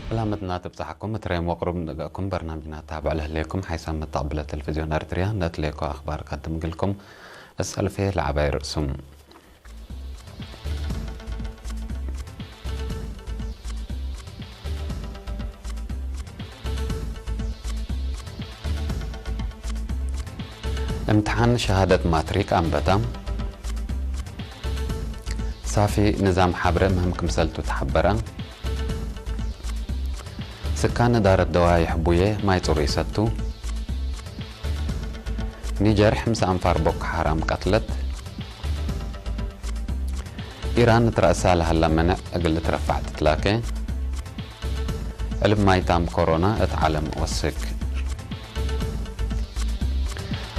ሰላምትና ትብጻሕኩም፣ እትረዮም ወቕሩብ ንገእኩም በርናምጅና ታብዕ ለህሌኩም ሓይሳም መታቕብለ ቴሌቪዝዮን ኤርትርያ ነትሌኮ ኣኽባር ቀድምግልኩም። እሰልፌ ለዓባይ ርእሱም። እምትሓን ሸሃደት ማትሪክ ኣንበታ። ሳፊ ንዛም ሓብረ ምህም ክምሰልቱ ተሓበረ። ስካን ዳረት ደዋይሕ ቡየ ማይ ጽሩ ይሰቱ። ኒጀር ሕምሳ ኣንፋር ቦኮ ሓራም ቀትለት። ኢራን እትረእሳ ለሃላ መነዕ እግል እትረፋዕ ትትላከ። ዕልብ ማይታም ኮሮና እት ዓለም ወስክ።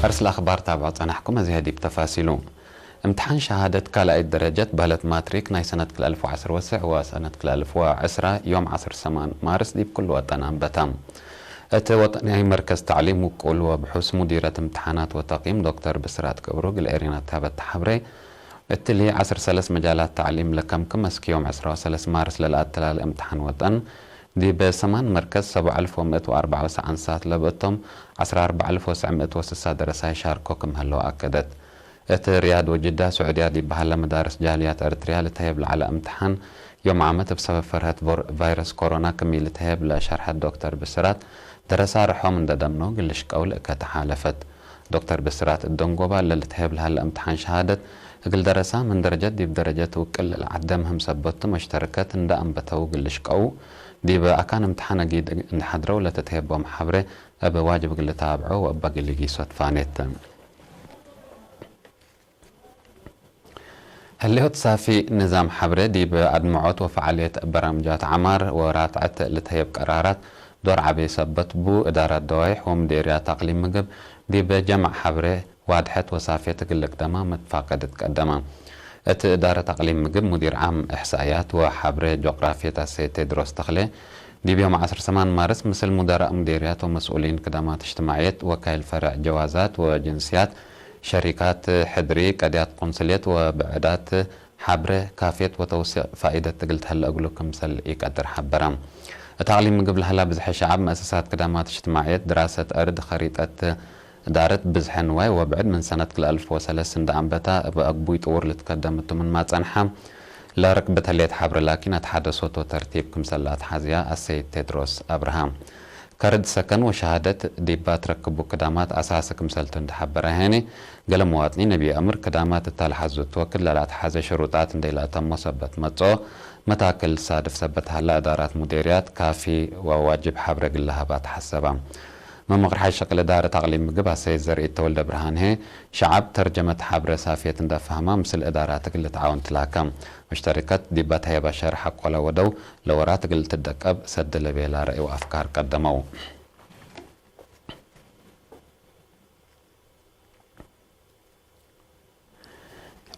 ዕርስ ለኣኽባር ታብዖ ጸናሕኩም፣ እዚ ዲብ ተፋሲሉ። እምትሓን ሸሃደት ካልኣይት ደረጀት በህለት ማትሪክ ናይ ሰነት ክልኣልፍ ወዐስር ወስዕ ወሰነት ክልኣልፍ ወዐስራ ዮም ዐስር ሰማን ማርስ ዲብ ኩሉ ወጠን ኣንበታ። እቲ ወጠንያይ መርከዝ ታዕሊም ውቁል ወብሑስ ሙዲረት እምትሓናት ወተቂም ዶክተር ብስራት ገብሩ ግልኤሪና ታበት ተሓብረ። እትሊ ዐስር ሰለስ መጃላት ታዕሊም ለከምክም እስክ ዮም ዕስራ ወሰለስ ማርስ ለለኣተላለ እምትሓን ወጠን ዲብ ሰማን መርከዝ ሰብዓ ኣልፍ ወምእት ወኣርብዓ ወሰዓን ሳት ለብእቶም ዐስራ ኣርብዓ ኣልፍ ወሰዕ ምእት ወስሳ ደረሳይ ሻርኮ ክም ሀለው ኣከደት። እት ሪያድ ወጅዳ ስዑድያ ዲብ በሃለ መዳርስ ጃልያት ኤርትርያ ልተየብ ለዓለ እምትሓን ዮም ዓመት እብ ሰበብ ፈርሀት ቮር-፣ ቫይረስ ኮሮና ክም ኢልተየብ ለሸርሐት ዶክተር ብስራት፣ ደረሳ ርሖም እንደ ደምኖ ግልሽ ቀውል እከ ተሓለፈት። ዶክተር ብስራት እደንጎባ ለልተየብ ለሃለ እምትሓን ሸሃደት እግል ደረሳ ምን ደረጀት ዲብ ደረጀት ውቅል ለልዓደም ህም ሰበቱ መሽተርከት እንደ ኣንበተው ግልሽ ቀው ዲብ ኣካን እምትሓን እጊድ እንደ ሓድረው ለተተየቦም ሓብረ እብ ዋጅብ እግል ተባብዖ ወእባ ግልጊሶት ፋኔት። ህሌሆት ሳፊ ንዛም ሓብረ ዲብ ኣድምዖት ወፈዓልየት በራምጃት ዓማር ወራትዐት ልተየብ ቀራራት ዶር ዓቤ ሰበት ቡ እዳራት ደዋይሕ ወምዴርያት ኣቅሊም ምግብ ዲብ ጀማዕ ሓብረ ዋድሐት ወሳፌት እግል ልቅደማ መትፋቀድት ቀደማ። እት እዳረት ኣቅሊም ምግብ ሙዲር ዓም እሕሳእያት ወሓብረ ጆቅራፍየት ኣሰይ ቴድሮስ ተኽሌ ዲብ ዮም ዐስር ሰማን ማርስ ምስል ሙደራእ ሙዴርያት ወመስኡሊን ክዳማት እጅትማዕየት ወካይል ፈረዕ ጀዋዛት ወጅንስያት ሸሪካት ሕድሪ ቀድያት ቁንስልየት ወብዕዳት ሓብረ ካፍየት ወተውሲቕ ፋኢደት እግል ተህለ እግሉ ክምሰል ኢቀድር ሓበረ። እት ኣቅሊም ምግብ ለሀላ ብዝሐ ሸዓብ መእሰሳት ክዳማት እጅትማዕየት ድራሰት እርድ ኸሪጠት ዳረት ብዝሐ ንዋይ ወብዕድ ምን ሰነት ክልኣልፍ ወሰለስ እንደ ኣንበታ እብ ኣግቡይ ጥውር ልትከደም እቱ ምንማ ጸንሓ። ለርክብ ተሌት ሓብረ ላኪን ኣትሓደሶቶ ተርቲብ ክምሰል ኣትሓዝያ ኣሰይድ ቴድሮስ ኣብርሃ። ከርድ ሰከን ወሸሃደት ዲባ ትረክቡ ክዳማት ኣሳሲ ክምሰልቱ እንደ ሓበረ ሄኒ፣ ገለ መዋጥኒ ነቢ ኣምር ክዳማት እታ ለሓዙ ትወክል ለላትሓዘ ሽሩጣት እንደ ኢላተሞ ሰበት መጾ መታክል ሳድፍ ሰበት ሃላ እዳራት ሙዴርያት ካፊ ወዋጅብ ሓብረ ግለ ሃባ ተሓሰባ። መመቕርሓይ ሸቅል እዳረት ኣቕሊም ምግብ ኣሰይ ዘርኢ ተወልደ ብርሃንሄ፣ ሸዓብ ተርጀመት ሓብረ ሳፍየት እንዳፋህማ ምስል እዳራት እግል ተዓወን ትላከ። መሽተሪከት ዲባ ተሄባ ሸርሕ ኣቆላ ወደው ለወራት እግል ትደቀብ ሰደለ ቤላ ረእው ኣፍካር ቀደመው።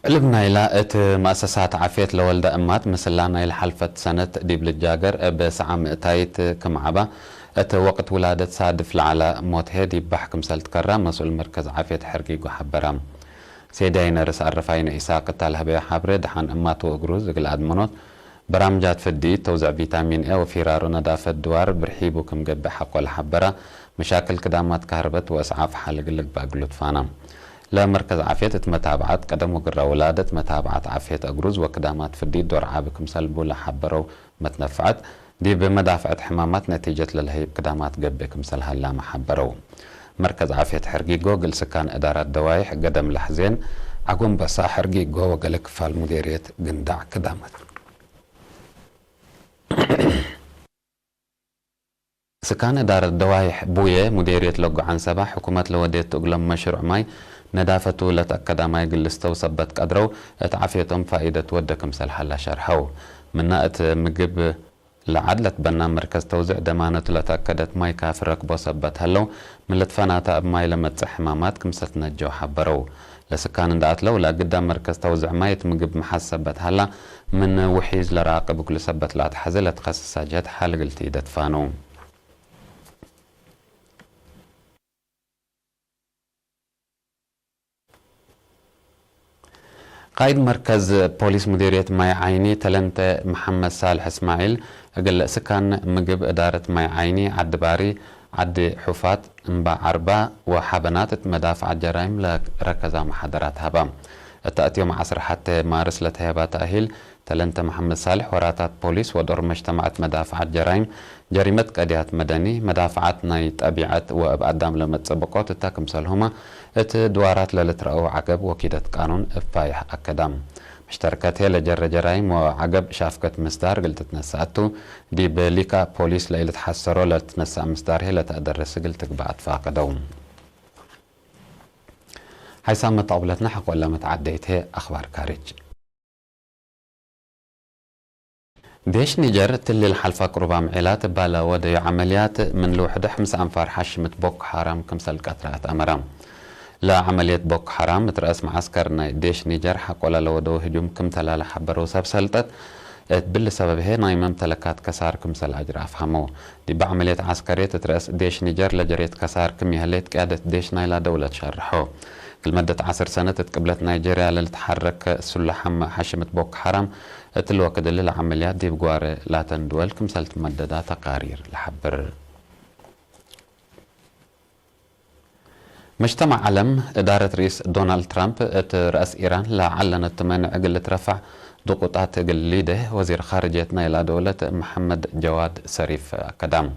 ዕልብ ናይላ እት መእሰሳት ዓፍየት ለወልደ እማት ምስላ ናይ ለሓልፈት ሰነት ዲብ ልጃገር እብ ሰዓ ምእታይት ክም ዓባ እት ወቅት ውላደት ሳድፍ ለዓላ ሞትሄ ዲብ ባሕ ክምሰል ትከራ መስኡል መርከዝ ዓፍየት ሕርጊጎ ሓበራ። ሴዳይ ነርስ ኣረፋይነ ኢሳቅ እታ ለህበያ ሓብረ ደሓን እማት ወእግሩ ዝግል ኣድመኖት በራምጃት ፍዲ፣ ተውዘዕ ቪታሚን ኤ ወፊራሮ ነዳፈት ድዋር ብርሒቡ ክም ገብእ ሓቆ ለሓበራ፣ መሻክል ክዳማት ካህርበት ወእስዓፍ ሓልግ ልግባእ ግሉትፋና። ለመርከዝ ዓፍየት እት መታብዓት ቀደም ወግራ ውላደት መታብዓት ዓፍየት እግሩዝ ወክዳማት ፍዲ ዶር ዓቢ ክምሰል ቡ ለሓበረው መትነፍዐት፣ ዲብ መዳፍዐት ሕማማት ነቲጀት ለልሀይብ ክዳማት ገብእ ክምሰል ሃላመ ሓበረው። መርከዝ ዓፍየት ሕርጊጎ ግል ስካን እዳራት ደዋይሕ ገደም ላሕዜን፣ ዓጎንበሳ፣ ሕርጊጎ ወገለ ክፋል ሙዴርየት ግንዳዕ ክዳማት። ስካን እዳረት ደዋይሕ ቡየ ሙዴርየት ለጎ ዓንሰባ፣ ሕኩመት ለወዴት እግሎም መሽሩዕ ማይ ነዳፈቱ ለተአከዳ ማይ ግልስተው ሰበት ቀድረው እት ዓፍየቶም ፋኢደት ወደ ክምሰል ሐላ ሸርሐው። ምና እት ምግብ ለዓድ ለትበና መርከዝ ተውዝዕ ደማነቱ ለተአከደት ማይ ካፊ ረክቦ ሰበት ሀለው፣ ምልትፈናታ እብ ማይ ለመጽእ ሕማማት ክምሰል ትነጀው ሐበረው። ለስካን እንደ ኣትለው፣ ለግዳ መርከዝ ተውዝዕ ማይ እት ምግብ መሓዝ ሰበት ሀላ፣ ምን ውሒዝ ለራቅብ እግሉ ሰበት ለኣትሐዘ ለትኸስሳ ጀህት ሓልግልቲ ደትፋኑ። ቃይድ መርከዝ ፖሊስ ሙዲርየት ማይ ዓይኒ ተለንተ መሓመድ ሳልሕ እስማዒል፣ እግል ስካን ምግብ እዳረት ማይ ዓይኒ ዓዲ ባሪ፣ ዓዲ ሑፋት፣ እምባ ዓርባ ወሓበናት እት መዳፍዓት ጀራይም ለረከዛ መሓደራት ሃባ። እታ እትዮም ዓስር ሓተ ማርስ ለተሄባ ተእሂል ተለንተ መሓመድ ሳልሕ ወራታት ፖሊስ ወዶር መጅተማዕት መዳፍዓት ጀራይም ጀሪመት ቀድያት መደኒ መዳፍዓት ናይ ጠቢዐት ወእብ ኣዳም ለመጽእ ብቆት እታ ክምሰልሁማ እቲ ድዋራት ለልትረአው ዓገብ ወኪደት ቃኑን እፋይሕ ኣከዳም። ምሽተርከት ሄ ለጀረ ጀራይም ወዓገብ ሻፍከት ምስዳር ግልትትነሳ ኣቱ ዲብ ሊካ ፖሊስ ለኢልትሓሰሮ ለልትነሳ ምስዳር ሄ ለተእደረስ ግልት ግባኣት ፋቀደው። ሓይሳም መተቕብለትና ሓቆላ መተዓደይት ሄ ኣኽባር ካሪጅ። ዴሽ ኒጀር ትልል ሓልፋ ቅሩባ ምዒላት ባለ ወደዩ ዓመልያት ምን ልውሕድሕ ምስ ኣንፋር ሓሽምት ቦኮ ሓራም ክምሰል ቀትራ ኣትኣመራ። ለዓመልየት ቦኮ ሓራም እት ረእስ መዓስከር ናይ ዴሽ ኒጀር ሓቆላ ለወደው ህጁም ክምተላለ ሓበረው ሰብ ሰልጠት እት ብሊ ሰበብ ሄ ናይ መምተለካት ከሳር ክምሰል ኣጅር ኣፍሃመው። ዲብ ዓመልየት ዓስከርየት እት ረእስ ዴሽ ኒጀር ለጀሬት ከሳር ክም የህሌት ቅያደት ዴሽ ናይላ ደውለት ሸርሖ። ክል መደት ዓስር ሰነት እት ቅብለት ናይጀርያ ለልትሓረክ ሱላሓም ሓሽምት ቦኮ ሓራም እት ልወክድ እሊ ለዓመልያት ዲብ ጓረ ላተን ድወል ክምሰል ትመደዳ ተቃሪር ለሓብር። መጅተማዕ ዓለም እዳረት ርኢስ ዶናልድ ትራምፕ እት ረእስ ኢራን ለዓለነቱ መንዕ እግል ልትረፋዕ ድቁጣት እግል ሊደ ወዚር ኻርጅየት ናይላ ደውለት መሐመድ ጀዋድ ሰሪፍ ኣከዳም።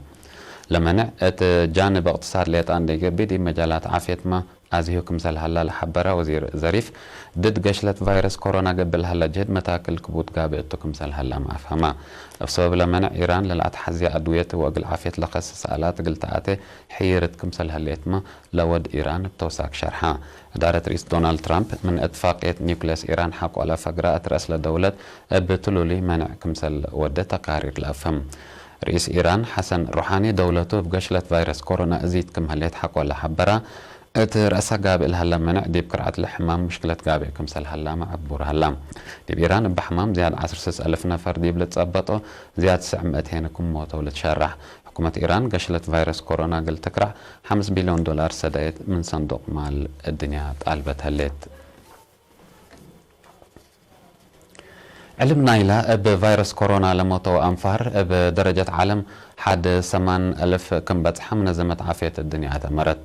ለመንዕ እት ጃንብ እቅትሳድ ሌጣ እንደይገብድ መጃላት ዓፍየትማ ኣዝዩ ክምሰል ሃላ ለሓበራ ወዚር ዘሪፍ ድድ ገሽለት ቫይረስ ኮሮና ገብእ ለሃላ ጅህድ መታክል ክቡድ ጋብእ እቱ ክምሰል ሃላም ኣፍሀማ። እብ ሰበብ ለመንዕ ኢራን ለልኣትሓዝያ ኣድውየት ወእግል ዓፍየት ለኸስ ሰኣላት እግል ተኣቴ ሕይርት ክምሰል ሀሌትማ ለወድ ኢራን እብ ተውሳክ ሸርሓ። እዳረት ርኢስ ዶናልድ ትራምፕ ምን እትፋቅየት ኒውክለስ ኢራን ሓቆ ለፈግራ እት ረእስ ለደውለት እብ ትሉሊ መንዕ ክምሰል ወደ ተቃሪር ለአፍህም። ርኢስ ኢራን ሐሰን ሩሓኒ ደውለቱ እብ ገሽለት ቫይረስ ኮሮና እዚት ክም ሀሌት ሓቆ ለሓበራ። እት ረእሳ ጋብእ ለሀላ መንዕ ዲብ ክርዓት ለሕማም ምሽክለት ጋብእ ክምሰል ሀላመ ዕቡር ሀላ። ዲብ ኢራን እብ ሕማም ዝያድ ዓስር ስስ አልፍ ነፈር ዲብ ልትጸበጦ ዝያድ ስዕ ምእት ሄነ ክም ሞተው ልትሸራሕ። ሕኩመት ኢራን ገሽለት ቫይረስ ኮሮና እግል ትክራዕ ሐምስ ቢልዮን ዶላር ሰደየት ምን ሰንዱቅ ማል እድንያ ጣልበት ሀሌት። ዕልም ናይላ እብ ቫይረስ ኮሮና ለሞተው አንፋር እብ ደረጀት ዓለም ሓደ ሰማን አልፍ ክም በጽሐ መነዘመት ዓፍየት እድንያ አተመረት።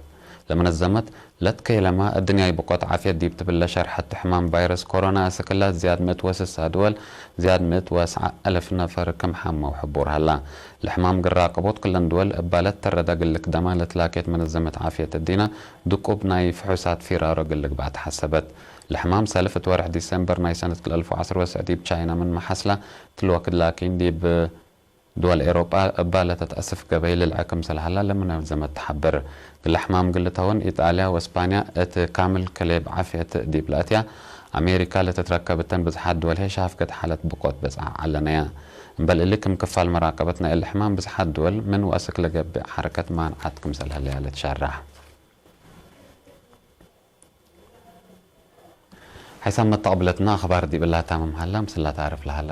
ለመነዘመት ለትከይለማ እድንያይ ብቆት ዓፍየት ዲብ ትብለ ሸርሐት ሕማም ቫይረስ ኮሮና እስክላት ዝያድ ምእት ወስሳ ድወል ዝያድ ምእት ወስዓ አልፍ ነፈር ክም ሓመው ሕቡር ሀላ። ለሕማም ግራ ቅቦት ክለን ድወል እባ ለተረዳ ግልክ ደማ ለትላኬት መነዘመት ዓፍየት እዲና ድቁብ ናይ ፍሑሳት ፊራሮ ግልግባእ ተሓሰበት። ለሕማም ሰልፍ እት ወርሕ ዲሰምበር ናይ ሰነት ክልተ አልፍ ወዓሰርተ ወሰዕ ዲብ ቻይና ምን መሓስላ ትልወክድ ላኪን ዲብ ድወል ኤሮጳ እባ ለተትአስፍ ገበይ ልልዐ ክምሰል ሀላ ለመነዘመት ተሓብር። ግለ ሕማም ግልተውን ኢጣልያ ወስፓንያ እት ካምል ክሌብ ዓፍየት ዲብ ለእትያ አሜሪካ ለተትረከብተን ብዝሓት ድወል ሄ ሻፍገት ሓለት ብቆት በጽዓ ዓለነያ። እምበል እሊ ክም ክፋል መራቀበት ናይ እሊ ሕማም ብዝሓት ድወል ምን ወእስክ ለገብእ ሓረከት ማንዓት ክምሰል ሀለያ ለትሸራሕ። ሓይሳም መተቕብለትና ኣኽባር ዲብላ ታምም ሃላ ምስላ ታርፍ ለሃላ።